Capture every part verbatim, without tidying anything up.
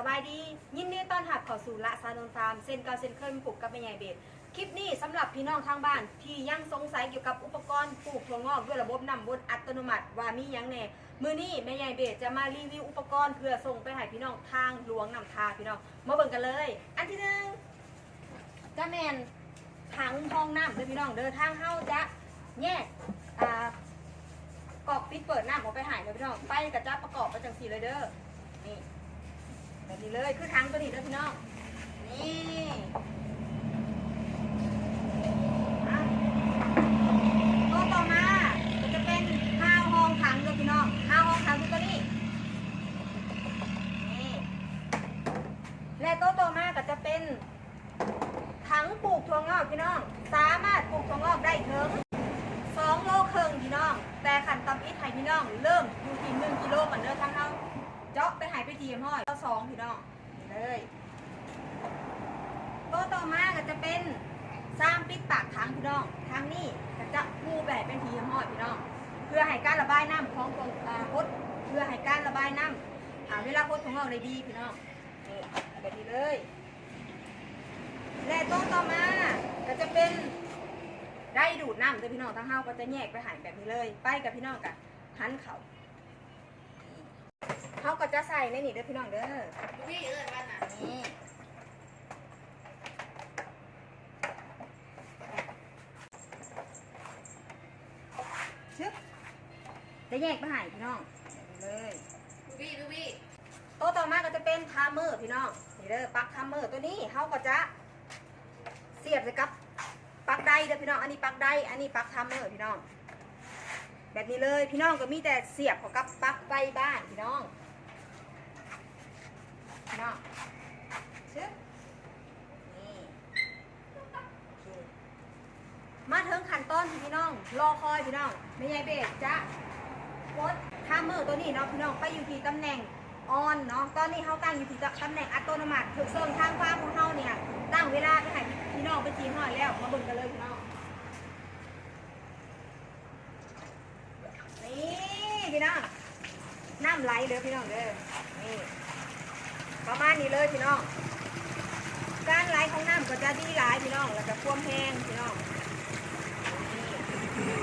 สบายดี ยินดีต้อนรับเข้าสู่ละสานนท์ฟาร์ม เช่นเก่าเช่นเคย มาพบกับแม่ใหญ่เบส คลิปนี้สำหรับพี่น้องทางบ้านที่ยังสงสัยเกี่ยวกับอุปกรณ์ปลูกถั่วงอกด้วยระบบน้ำวนอัตโนมัติว่ามีหยังแหน่ มื้อนี้แม่ใหญ่เบสจะมารีวิวอุปกรณ์เพื่อส่งไปให้พี่น้องทางหลวงน้ำทาพี่น้อง มาเบิ่งกันเลย อันที่หนึ่ง จะแม่นถังห้องน้ำเด้อพี่น้องเด้อ ทางเฮาจะแยก อ่า ก๊อกปิดเปิดน้ำออกไปให้เด้อพี่น้อง ไปก็จะประกอบไปจังซี่เลยเด้อ นี่ แบบนี้เลย คือถังตัวนี้เด้อพี่น้อง นี่ อ่ะ ตัวต่อมาก็จะเป็นฮาวฮองถังเด้อพี่น้อง ฮาวฮองถังคือตัวนี้ นี่ และตัวต่อมาก็จะเป็น ถังปลูกถั่วงอกพี่น้อง สามารถปลูกถั่วงอกได้ถึงสองโลครึ่งพี่น้อง แต่ขั้นต่ำอิดให้พี่น้องเริ่มอยู่ที่หนึ่งกิโลก่อนเด้อ ทางเฮาเจาะไปให้ไปทีเรียบร้อย ต่อสองพี่น้อง นี่เลย ตัวต่อมาก็จะเป็นซามปิดปากถังพี่น้อง ทางนี้ก็จะปูแบบเป็นทีเรียบร้อยพี่น้อง เพื่อให้การระบายน้ำของตัว อ่า หด เพื่อให้การระบายน้ำ อ่า เวลาหดถั่วงอกได้ดีพี่น้อง นี่ แบบนี้เลย และตัวต่อมาก็จะเป็นไดร์ดูดน้ำเด้อพี่น้อง ทางเฮาก็จะแยกไปให้แบบนี้เลย ไปกับพี่น้องกะหันเขา เฮาก็จะใส่ในนี่เด้อพี่น้องเด้อ นี่ ชึบ จะแยกไปให้พี่น้อง แบบนี้เลย ตัวต่อมาก็จะเป็นทามเมอร์พี่น้อง นี่เด้อ ปลั๊กทามเมอร์ ตัวนี้เฮาก็จะเสียบใส่กับปลั๊กไดร์เด้อพี่น้อง อันนี้ปลั๊กไดร์ อันนี้ปลั๊กทามเมอร์พี่น้อง แบบนี้เลย พี่น้องก็มีแต่เสียบเข้ากับปลั๊กไฟบ้านพี่น้อง พี่น้อง ชึบ นี่ โอเค มาถึงขั้นตอนที่พี่น้องรอคอยพี่น้อง แม่ใหญ่เบสจะกดทามเมอร์ตัวนี้เนาะพี่น้อง ไปอยู่ที่ตำแหน่งออนเนาะ ตอนนี้เฮาตั้งอยู่ที่ตำแหน่งอัตโนมัติ เซิ่งทางฟาร์มของเฮาเนี่ยตั้งเวลาไปให้พี่น้องไปจีนฮอดแล้ว มาเบิ่งกันเลยพี่น้อง นี่พี่น้อง น้ำไหลเด้อพี่น้องเด้อ นี่ ประมาณนี้เลยพี่น้อง การไหลของน้ำก็จะดีหลายพี่น้อง แล้วก็ความแห้งพี่น้อง นี่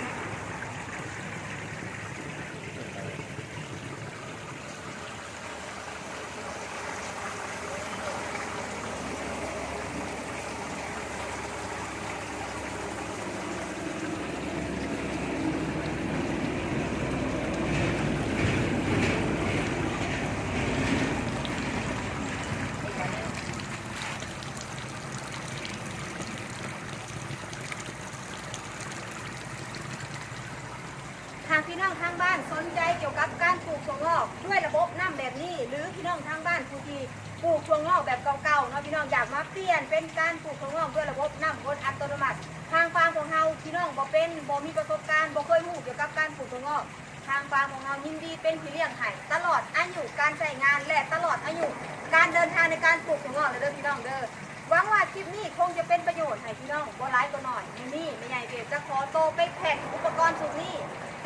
หากพี่น้องทางบ้านสนใจเกี่ยวกับการปลูกถั่วงอกด้วยระบบน้ำแบบนี้ หรือพี่น้องทางบ้านผู้ที่ปลูกถั่วงอกแบบเก่าๆเนาะ พี่น้องอยากมาเปลี่ยนเป็นการปลูกถั่วงอกด้วยระบบน้ำวนอัตโนมัติ ทางฟาร์มของเฮาพี่น้องบ่เป็น บ่มีประสบการณ์ บ่เคยรู้เกี่ยวกับการปลูกถั่วงอก ทางฟาร์มของเฮายินดีเป็นพี่เลี้ยงให้ตลอดอายุการใช้งาน และตลอดอายุการเดินทางในการปลูกถั่วงอกเลยเด้อพี่น้องเด้อ หวังว่าคลิปนี้คงจะเป็นประโยชน์ให้พี่น้องบ่หลายก็น้อย มื้อนี้แม่ใหญ่เบสจะขอโตไปแพ็คอุปกรณ์ชุดนี้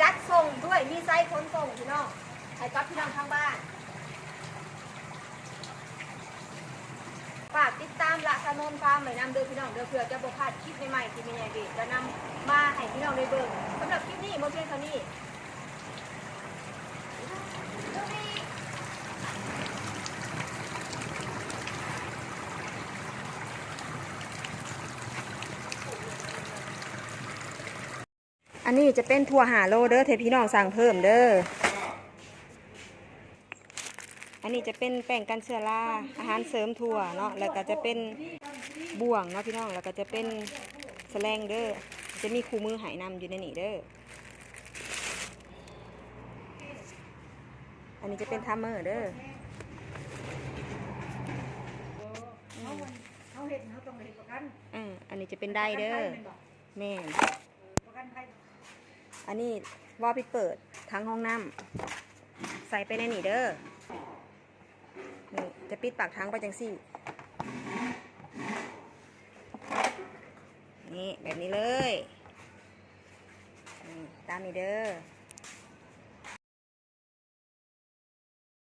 จัดส่งด้วยมีไซส์ขนส่งพี่น้อง ให้กับพี่น้องทางบ้าน ฝากติดตามละสานนท์ฟาร์มไว้นำเด้อพี่น้องเด้อ เพื่อจะบ่พลาดคลิปใหม่ๆที่แม่ใหญ่เบสจะนำมาให้พี่น้องได้เบิ่ง สำหรับคลิปนี้หมดเพียงเท่านี้ อันนี้จะเป็นถั่วห้าโลเด้อ ถ้าพี่น้องสั่งเพิ่มเด้อ อันนี้จะเป็นแป้งกันเชื้อรา อาหารเสริมถั่วเนาะ แล้วก็จะเป็นบ่วงเนาะพี่น้อง แล้วก็จะเป็นแสแลงเด้อ จะมีคู่มือให้นำอยู่ในนี้เด้อ อันนี้จะเป็นทามเมอร์เด้อ อืม เขาเห็นเขาต้องเห็นประกัน อ่า อันนี้จะเป็นไดร์เด้อ ประกันภัยแม่นบ่ แม่น เออ ประกันภัย อันนี้วาล์วปิดเปิดถังห้องน้ำ ใส่ไปในนี่เด้อ นี่จะปิดปากถังไปจังซี่ นี่แบบนี้เลย นี่ตามนี้เด้อ